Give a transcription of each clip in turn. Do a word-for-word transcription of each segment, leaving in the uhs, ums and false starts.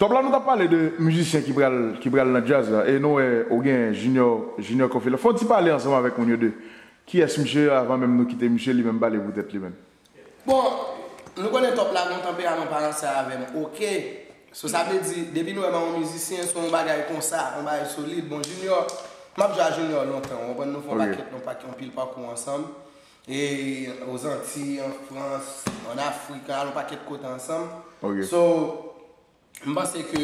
Top la, nou t ap pale de mizisyen ki pral, ki pral nan djaz la, e nou wè ou gen Junior, Junior Coffee la. Fè yon ti pale ansanm avèk moun yo de kiyès misye ye avan menm nou kite misye li menm pale pou tèt li menm. Bon, nou konnen Top la gen yon tanperaman pa ranse avè m, oke. So sa vle di, depi nou wè m a yon mizisyen, se yon bagay konsa, yon bagay solid. Bon, Junior, m ap jwe a Junior lontan, w konprann, nou fè yon pakèt, yon pakèt, yon pil pakou ansanm. E Ozantiy, an Frans, an Afrik, al yon pakèt kote ansanm. So, m panse ke,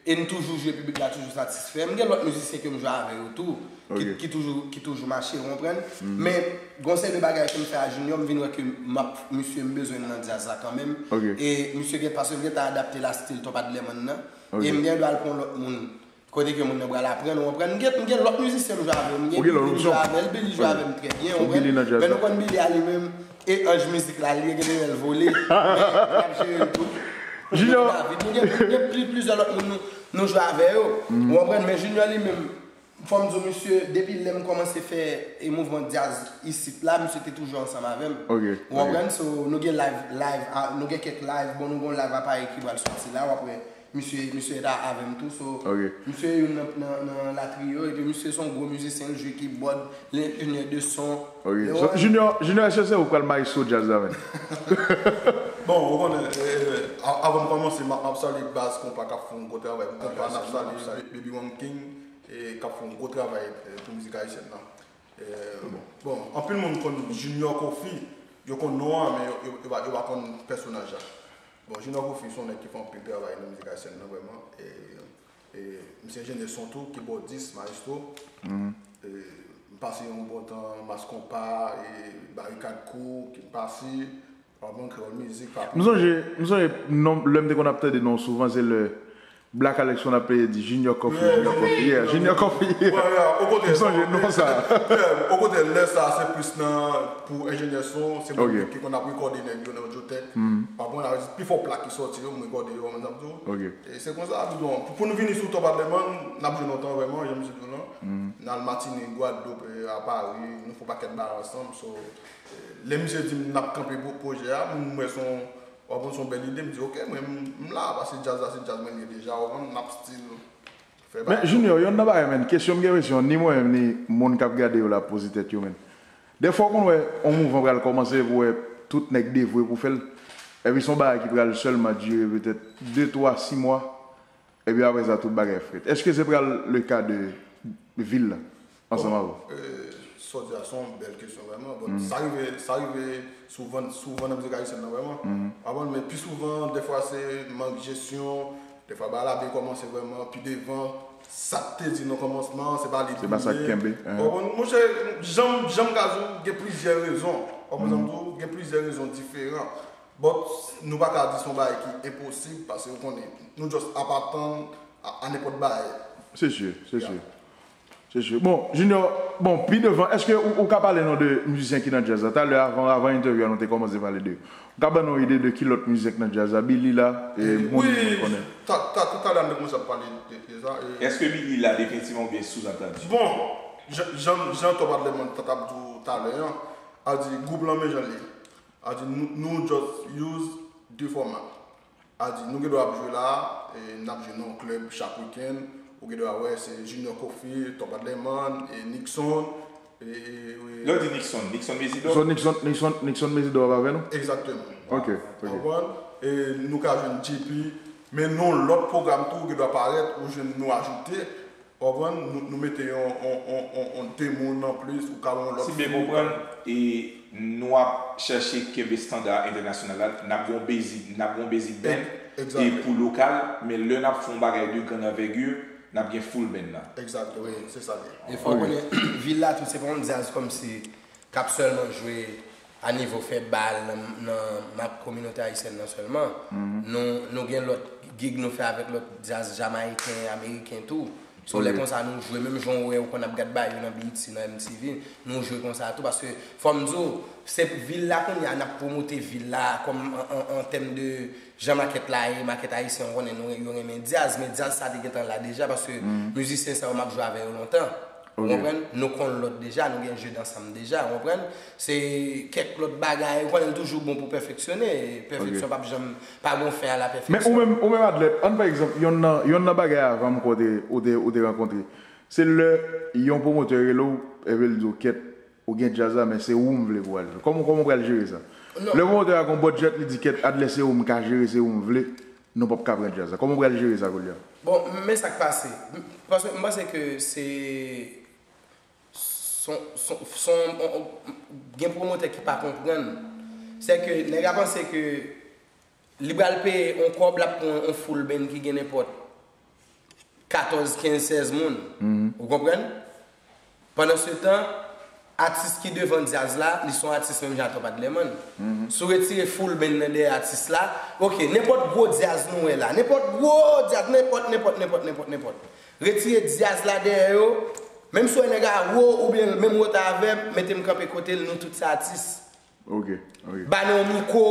e n toujou jwe, piblik la toujou satisfè. M gen lòt mizisyen ke m jwe avè yo tou, ki, ki toujou, ki toujou mache, ou konprann? Men, gon seri de bagay ke m fè a Junior, m vin wè ke m ap, misye, m bezwen l nan djaz la kanmenm. E misye gen, paske m gentan adapte la stil Top Adlerman nan. E m gen dwa al pran yon lòt moun. Kote ke moun nan pral aprann, ou konprann? M gen, m gen lòt mizisyen m jwe avè yo, m gen Billy m jwe avè l, Billy jwe avè m trè byen, ou konprann? Men nou konn Billy a li menm, e anj mizik la li ye, gen de lè l vole, men n ap jere l tou. Junior. David, nou gen, gen pli, plizyè lòt moun nou, nou jwe avè yo, ou konprann? Men Junior li menm, fò m di w, misye, depi lè m kòmanse fè e mouvman djaz isit la, misye te toujou ansanm avè m. Ou konprann? So, nou gen live, live, a, nou gen kèk live, bon, nou gen yon live a Paris ki pral soti la, w ap wè. Misye, misye ta avè m tou, so misye youn nan, nan, nan latriye yo, epi misye se yon gwo mizisyen, l jwe kibòd, l enjenyè de son. Ok. So, Junior, Junior, èske se ou k pral mayestwo djaz la menm? Bon, ou konnen, eh, a- avan m kòmanse, m ap m ap salye baz konpa k ap fè yon gwo travay pou konpa, n ap salye Baby Ranking, e k ap fè yon gwo travay eh, pou mizik ayisyèn nan. Eh, bon, anpil moun konn Junior Coffee, yo konn non an, men yo, yo, yo pa, yo pa konn pèsonaj la. Bon, Junior Coffee se yon nèg ki fè anpil travay nan mizik ayisyèn nan vrèman. E, e, misye enjenyè son tou, kibòdis, mayestwo. E, m pase yon bon tan, Mas Konpa, e, Barikad Crew, King Passy, Album Kreyòl Mizik, pa M sonje, m sonje non, lè m te konn ap tande non souvan, se lè Black Alex konn ap plede di Junior Coffee, Junior Coffee, yeah, Junior Coffee, yeah. M sonje non sa. Okontrè, lè sa a se plis nan pou enjenyè son, se moun ki konn ap rekòde nèg yo nan odyotèk. Apre la, pi fò plak ki sòti yo, m rekòde yo, w konprann sa m di w. E se konsa, bidon, pou, pou nou vini sou Top Adlerman, n ap jwe lontan vrèman, jan m di w lan. N al Matinik, Gwadloup, e, a Pari, nou fè yon pakèt bagay ansanm, so, e, lè misye di m n ap kanpe pwojè a, m wè se yon, w konprann, se yon bèl ide, m di, oke, mwen, m, m la, paske djaz la, se djaz mwen li ye deja, w konprann, n ap still fè bagay. Men, Junior, yonn nan bagay, menn, kesyon m gen, kesyon, ni mwen menm, ni moun k ap gade yo la ap poze tèt yo, menn. Dèfwa, w konn wè, yon mouvman pral kòmanse, epi w wè tout nèg devwe pou fè l. Epi se yon bagay ki pral sèlman dire petèt de, twa, sis mwa. Epi apre sa, tout bagay frèt. Èske se pral le ka de vil la, ansanm avè w? Sa w di a, se yon bèl kesyon vrèman. Bon, sa rive, sa rive souvan, souvan nan mizik ayisyèn nan vrèman. Ou konprann, men pi souvan, dèfwa se mank jesyon, dèfwa bagay la byen kòmanse vrèman, pi devan, sa k te di nan kòmansman an, se pa li ki ye. Se pa sa k kenbe. Ou konprann, monchè, jan m, jan m ka di w, gen plizyè rezon. Ou konprann sa m di w? Gen plizyè rezon diferan. But nou pa ka di se yon bagay ki enposib, paske ou konnen, nou just ap atann a, a nenpòt bagay. Se si, se si. Se si. Bon, Junior, bon, pi devan, èske ou, ou ka pale nou de mizisyen ki nan djaz la? Talè, avan, avan entèvyou a, nou te kòmanse pale de yo. Ou ka ban nou yon ide de ki lòt mizisyen k nan djaz la? Billy la, e, moun, moun konnen. Ta, ta, ta, talè, nou te kòmanse ap pale de, de sa. E... Èske Billy la definitivman oubyen souzantandi? Bon, jan, jan, jan Top Adlerman t ap di w talè an, a di gwoup lan men jan l ye. A di nou, nou just use de fòma. A di nou gen dwa ap jwe la, e, n ap jwe nan yon klèb chak wikenn, ou gen dwa wè se Junior Coffee, Top Adlerman, e, Nixon, e, e, e. Lè w di Nixon, Nixon Mezidor? So Nixon, Nixon, Nixon Mezidor ap avè nou? Egzakteman. Ok, ok. Ou konprann? E nou ka jwenn J P, men nan yon lòt pwogram tou, ou gen dwa parèt, ou jwenn nou ajoute. Ou konprann? Nou, nou mete yon, yon, yon, yon, yon de moun anplis, ou ka wè yon lòt fil. Si m byen konprann, e nou ap chèche kenbe estanda entènasyonal la, n ap gen yon basic, n ap gen yon basic band, e pou lokal, men lè n ap fè yon bagay de grann anvègi, n ap gen full band lan. Egzakteman, wi, se sa l ye. E fò w konnen, vil la tou, se pa yon djaz kòmsi k ap sèlman jwe a nivo fè bal nan, nan, nan kominote ayisyèn nan sèlman. Nou, nou gen lòt gig nou fè avèk lòt djaz jamayiken, ameriken tou. So, lè konsa nou jwe, menm jan w wè ou konn ap gad bagay yo nan B E T, nan M T V, nou jwe konsa tou, paske fò m di w, se vil la kounye a n ap pwomote vil la kòm an, an, an tèm de jan makèt la ye, makèt ayisyen, ou konnen nou, yo renmen djaz, men djaz sa te gentan la deja, paske mizisyen sa yo m ap jwe avè yo lontan. Ou konprann? Nou konn lòt deja, nou gen je ansanm deja, ou konprann? Se kèk lòt bagay, ou konnen l toujou bon pou pèfeksyone. Pèfeksyon p ap janm, pa gen fen a la pèfeksyon. Men ou menm, ou menm Adlè, ann pa egzanp, yonn nan, yonn nan bagay avan m kwè ou te, ou te, ou te rankontre, se lè yon pwomotè rele w, epi l di w, kèt, ou gen djaz la, men se ou m vle pou w al jwe. Kòman, kòman w pral jere sa? Lè pwomotè a gen yon budget, li di, kèt, Adlè, se ou m ka jere, se ou m vle, nou p ap ka pran djaz la. Kòman w pral jere sa kounye a? Bon, men sa k pase. Paske m panse ke se Son, son, son, on, on, gen pwomotè ki pa konprann. Se ke nèg la panse ke li pral peye on kòb, l ap pran on full band ki gen nenpòt katòz, kenz, sèz moun. Ou konprann? Pandansetan, atis ki devan djaz la, li se yon atis menm jan a Top Adlerman. Si w retire full band nan dèyè atis la, oke, nenpòt gwo djaz nou wè la, nenpòt gwo djaz, nenpòt, nenpòt, nenpòt, nenpòt, nenpòt. Retire djaz la dèyè yo, menm si w wè nèg la wo oubyen menm wo ta avè m, mete m kanpe kote l, nou tout se atis. Ok, ok. Ba nou yon mikwo,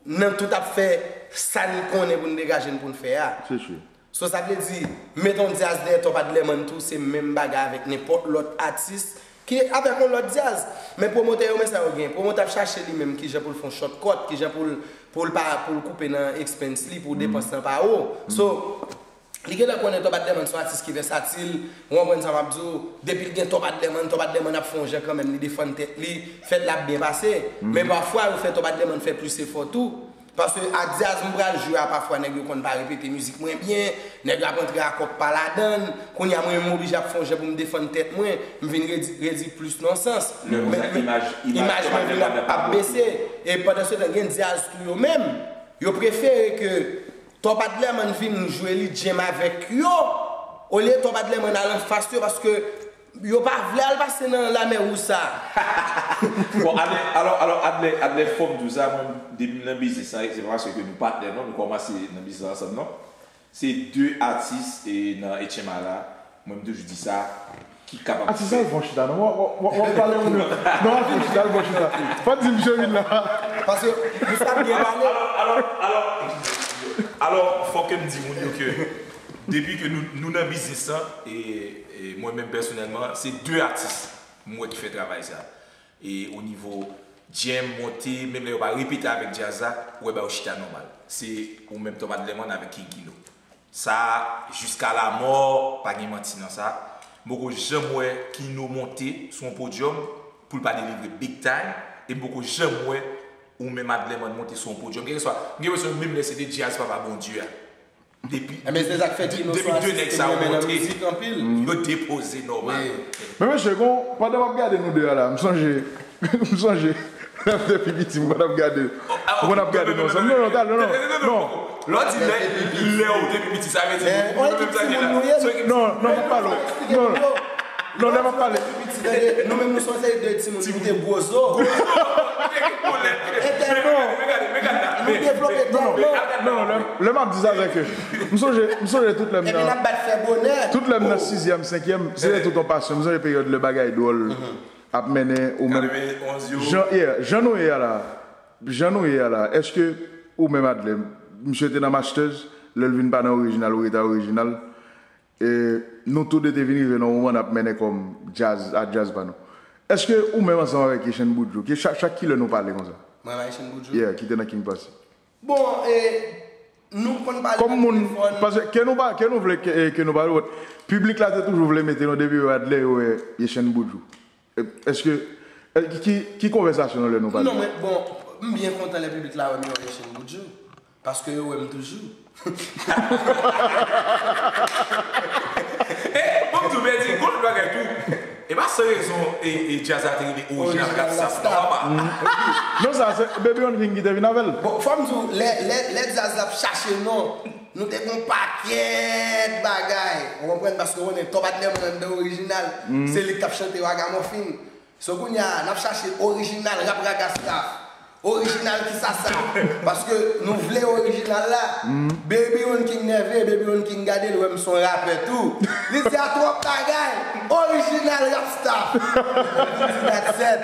nan tout ap fè sa n konnen pou n degaje n pou n fè a. Se si. So sa vle di, met yon djaz dèyè Top Adlerman tou, se menm bagay avèk nenpòt lòt atis ki avèk yon lòt djaz. Men pwomotè yo, men sa yo gen. Pwomotè ap chache li menm kijan pou l fè yon shortcut, kijan pou l, pou l pa, pou l koupe nan expense li, pou depans lan pa wo. So, li gentan konnen Top Adlerman se yon atis ki vèsatil, ou konprann sa m ap di w, depi l gen Top Adlerman, Top Adlerman ap fè yon jan kanmenm, li defann tèt li, fèt la ap byen pase. Men pafwa, yo fè Top Adlerman fè plis efò tou. Paske a djaz m pral jwe a, pafwa nèg yo konn pa repete mizik mwen byen, nèg yo ap antre a kòk pa ladan l, kounye a mwen menm m oblije ap fè yon jan pou m defann tèt mwen, m vin redi, redi plis nan sans. Lè konsa, imaj, imaj mwen vin ap, ap bese. E pandansetan, gen djaz tou yo menm, yo prefere ke Top Adlerman vin jwe li djèm avèk yo, olye Top Adlerman al anfas yo, paske yo pa vle al pase nan lamè wouj sa. Bon, Adlè, alò, alò, Adlè, Adlè, fò m di w sa, mwen, depi m nan biznis la, se pa paske ke nou patnè, non, nou kòmanse nan biznis la ansanm, non. Se de atis, e, nan H M I la, mwen, m toujou di sa, ki kapab fè. Atis la, l bon chita, non, w, w, w, w ap pale moun yo. Non, atis la, l bon chita. Fò di misye vin la. Paske, nou sa byen pale. Alò, alò, alò, alò, alò, fò ke m di moun yo ke depi ke nou, nou nan biznis lan, e, e mwen menm pèsonèlman, se de atis m wè ki fè travay sa. E o nivo djèm, monte, menm lè yo pa repete avèk djaz la, ou wè bagay yo chita nòmal. Se ou menm Top Adlerman avèk King Kino. Sa, jiska lamò, pa gen manti nan sa. M poko janm wè Kino monte sou yon podyòm pou l pa delivre big time, e m poko janm wè ou menm Adlerman monte sou yon podyòm. Kèlkeswa, m gen enpresyon menm lè se te djaz Papa Bondye a. Depi, depi de nèg sa yo monte, yo depoze nòmal. Men mesye, bon, pandan m ap gade nou de a la, m sonje, m sonje, lè m te pi piti, m konn ap gade, m konn ap gade nou ansanm. Non, non, non, non, non. Lè w di lè, lè w te pi piti, sa vle di nou menm sa ki la. Non, non, m ap pale w. Non, non, lè m ap pale. Nou menm nou se yon seri de timoun ki te gwo zo. Nou devlope tèlman. Non, non, lè, lè m ap di sa, se ke m sonje, m sonje tout lè m nan, tout lè m nan sizyèm, senkyèm, se te tout yon pasyon. M sonje peryòd lè bagay dwòl ap mennen ou menm. Jan, yeah, jan nou ye a la, jan nou ye a la, èske ou menm Adlè, misye te nan Masters, lè l vin pa nan Orijinal, ou rete a Orijinal, e nou tou de te vin rive nan yon moman n ap mennen kòm djaz, a djaz pa nou. Èske ou menm ansanm avèk Echann Boudjou, ki chak, chak kilè nou pale konsa? Mwen avèk Echann Boudjou? Yeah, ki te nan King Posse. Bon, e, nou konn pale nan telefòn. Kòm moun, paske ke nou pa, ke nou vle, ke, ke nou pale, piblik la te toujou vle mete nou depi yo Adlè, yo wè Echann Boudjou. E, èske, e, ki, ki konvèsasyon nou lè nou pale? Non, men, bon, m byen kontan lè piblik la wè m yo wè Echann Boudjou. Paske yo wè m toujou. E, bon, m tou byen di, gon lòt bagay tou. E pa san rezon, e, e djaz la te rele Orijinal Rap Staff, non, papa. Non, sa, se Baby One King ki te vin avè l. Bon, fò m di w, lè, lè, lè djaz la ap chache non, nou te gon pakèt bagay. Ou konprann? Paske ou konnen Top Adlerman anndan Orijinal, se li k t ap chante Ragamuffin. So kounye a, n ap chache Orijinal Rap Raga Staff. Orijinal kisa sa? Paske nou vle orijinal la. Baby One King nève, Baby One King gade l, wè m se yon rapè tou. Li di a twòp bagay. Orijinal Rap Staff. Li di that's it.